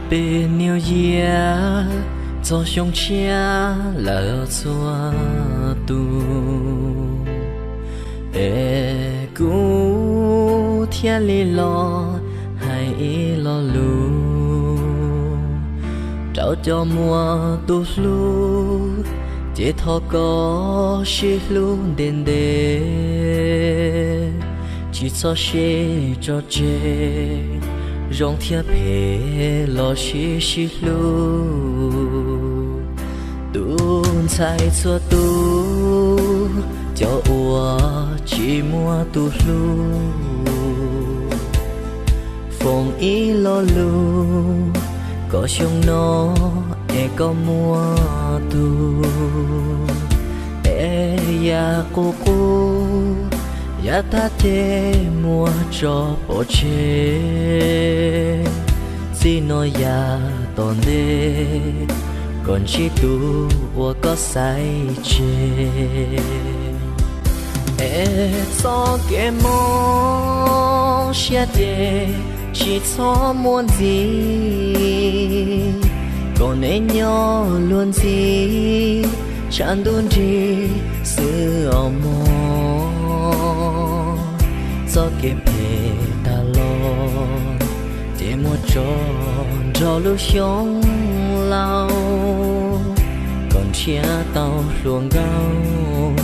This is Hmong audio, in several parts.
Happy New Year, txog xyoo tshiab lawm txhua tus. Es kuv thiaj li los hais ib lo lus rau cov muaj tus hlub, ces thov koj sib hlub ntev ntev, tsis txhob sib tso tseg, zoo thiab phem los sib sib hlub. Tus ntxhais txhua tus, cov uas tsis muaj tus hlub, foom ib lo lus kom xyoo no es koj muaj tus. Es yam qus qus, yav tag ces muab tso pov tseg, txij no yav tom ntej kom ntsib tus uas koj xaiv tseg. Es txoj kev mob siab ces tsis txhob muaj ntxiv, kom neb nyob luag ntxiv tshav ntuj nrig xwb os mog. Txoj kev phem tag los ces muab tso nrog lub xyoo laus, kom nrhiav tau hluas nkauj,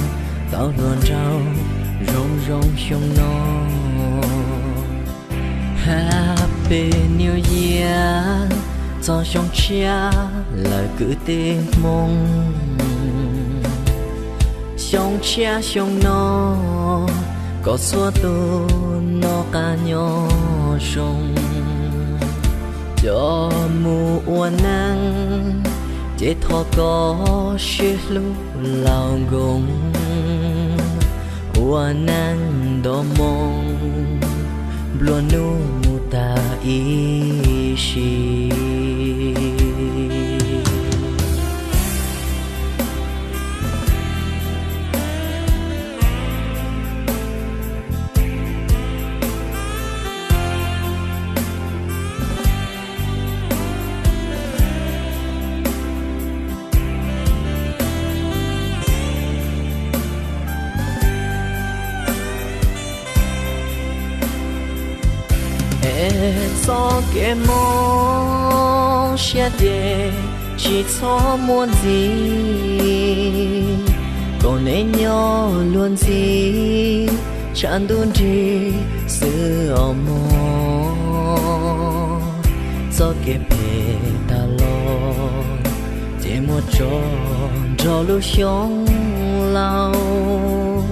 tau hluas nraug zoo zoo xyoo no. Happy New Year, txog xyoo tshiab lawm kwv tij Hmoob. Xyoo tshiab xyoo no, kom txhua tus noj qab nyob zoo. Cov mus ua neej, ces thov koj sib hlub laus nkoos, ua neej nto moo, nplua nuj mus tag ib sim. Es txoj kev mob siab ces tsis txhob muaj ntxiv, kom neb nyob luag ntxiv tshav ntuj nrig xwb os mog. Txoj kev phem tag los ces muab tso nrog lub xyoo laus,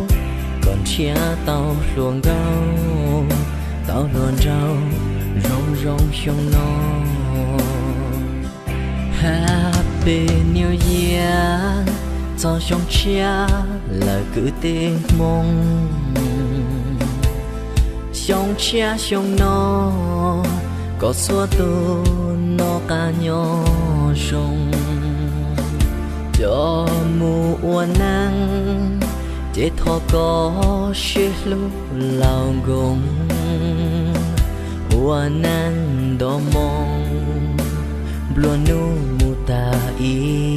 kom nrhiav tau hluas nkauj, tau hluas nraug zoo zoo xyoo no. Happy New Year, txog xyoo tshiab lawm kwv tij Hmoob. Xyoo tshiab xyoo no, kom txhua tus noj qab nyob zoo. Cov mus ua neej, ces thov koj sib hlub laus nkoos, ua neej nto moo, nplua nuj mus tag ib